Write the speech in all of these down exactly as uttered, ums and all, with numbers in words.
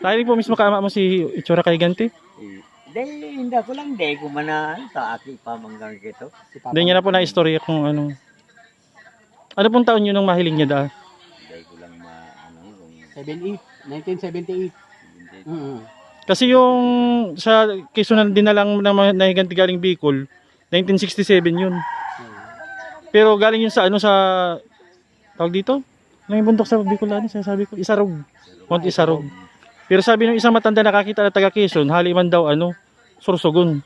Nahiling po mismo ka ama mo si itsura kay Ganti? Eh, dai, inda ko lang, dai ko man na, ano, sa aki pa manggang kito. Hindi niya na po na-istorya kung ano. Ano pong taon yun nung mahiling niya daa? Dai ko lang ma-, ano, kung seven eight, nineteen seventy-eight. Mm. Kasi yung sa Quezon na dinalang na mga nahiganti galing Bicol, nineteen sixty-seven yun. Mm. Pero galing yun sa ano, sa, tawag dito? Ano yung bundok sa Bicol na ano, sinasabi ko? Isarog. Mount Isarog. Pero sabi ng isang matanda nakakita na taga Quezon, hali man daw ano, Sorsogon.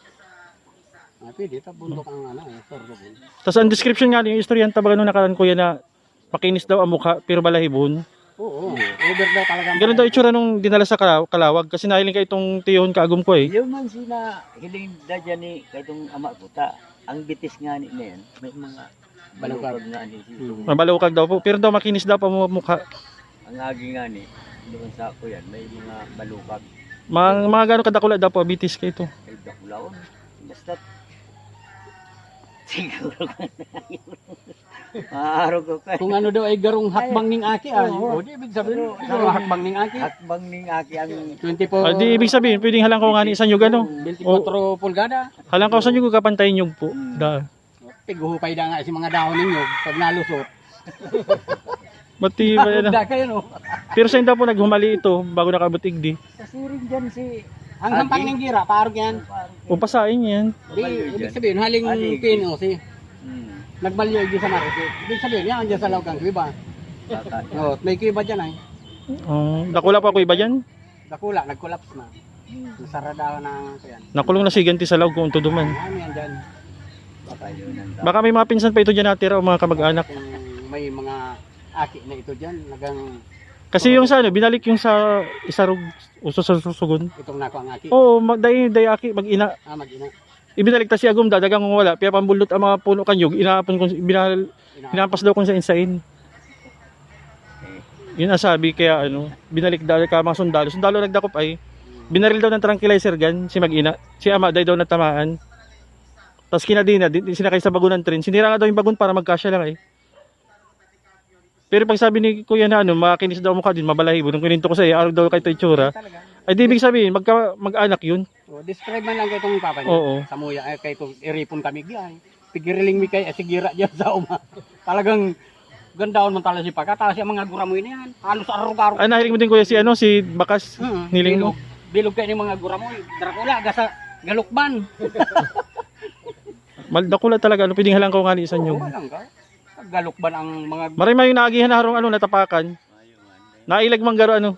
Ah, pwede, ta bundok ang ano, eh, Sorsogon. Tas ang description nga, yung istorya ng Tabagan nung nakaraan, kuya, na makinis daw ang mukha, pero balahibon. Oo, over daw talaga. Ganun daw itsura nung dinala sa Kala-, Kalawag, kasi nahiling ka itong tiyuhon kaagom ko eh. Yun man sina hiling da dyan ni kaitong ama ko ta. Ang bitis nga ni na yan, may mga Balukag. Balukag nga ni si Hmm. Mabalukag daw po, pero daw makinis daw pa mo mukha. Ang agi nga ni, doon sa ako yan, may mga balukag. Mga, mga gano'ng kadakula daw po, bitis kayo to? Ay, dakulaon. Basta, siguro ka na. Maarog ko kayo. Kung ano daw ay garong hakbang ning aki, ah. Oo. O, di ibig sabihin, Pero, di garong hakbang ning aki. Hakbang ning aki ang twenty-four. Ah, di ibig sabihin, pwedeng halangkaw nga ni sa nyug, ano? Twenty-four pulgada. Halangkaw sa nyug, kapantay nyug po. Hmm. Da. Piguhupay da nga si mga dahon ninyo pag nalusot. Matibay na. Dagdag kayo, no? Pero sa inda po naghumali ito bago nakaabot igdi. Sa siring dyan si Ang hampang Agi. Ng gira, paarog yan. O pasain yan. Di, Nagbalyo ibig dyan. Sabihin, haling Agi. P N O C. Hmm. Nagbalyo igdi sa Marikit. Ibig sabihin, yan, dyan sa Laog ang kuweba. Bata. Oh, may kuweba dyan ay. Oh, dakula pa kuweba dyan? Dakula, nag-collapse na. Nasaradahan na ang kuyan. Nakulong na si Ganti sa Laog kung todo man. Ano yan dyan? Baka yun ang Baka may mga pinsan pa ito dyan natira o mga kamag-anak. Kung may mga aki na ito dyan, nagang Kasi yung sa ano, binalik yung sa Isarog, uso sa Sorsogon. Itong nako ang aki. Oo, mag-, dai, dai aki, mag-ina. Ah, mag-ina. Ibinalik ta si Agom, dadagang kung wala, piyapambulot ang mga puno kanyog, inahapon kung binahal, Ina. Hinampas daw kung sain-sain. Yun ang sabi, kaya ano, binalik daw ka mga sundalo. Sundalo nagdakop ay, binaril daw ng tranquilizer gun, si mag-ina. Si ama, dai daw natamaan. Tapos kinadina, di, di sinakay sa bagon ng tren. Sinira nga daw yung bagon para magkasya lang ay. Pero pag sabi ni Kuya na ano, makinis daw mukha din, mabalahibo. Nung kininto ko sa iya, arog daw kay ito itsura. Ay, di ibig sabihin, magka, mag-anak yun. Oh, describe man lang kay itong papa niya. Oo. Sa muya, eh, kay itong iripon kami, giyay. Pigiriling mi kay, eh, sigira diyan sa uma. Talagang gandahon man talaga si pagkatapos yung mga guramoy na yan. Halos arog-arog. Ah, nahiling mo din, Kuya, si ano, si Bakas? Mm, Niling mo? Bilog. Bilog kayo ng mga guramoy. Dracula, gasa, galukban. Mal-, dakula talaga, ano, pwedeng halangkaw nga ni isa Oo, niyog. Halangkaw. Galukban ang mga Maray mayo yung naagihan na harong, ano, natapakan. Nailag man garo, ano.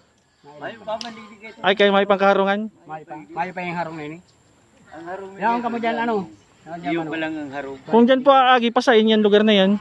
Mayo pa man, hindi kayo. Ay, kayo may pangkaharungan? Mayo pa, mayo pa yung harong na yun eh. Ang harong Yan, nila, kamo dyan, ano? Yan, dyan, Iyo ano? Pa lang ang harong. Kung dyan po aagi, pasain yan, lugar na yan.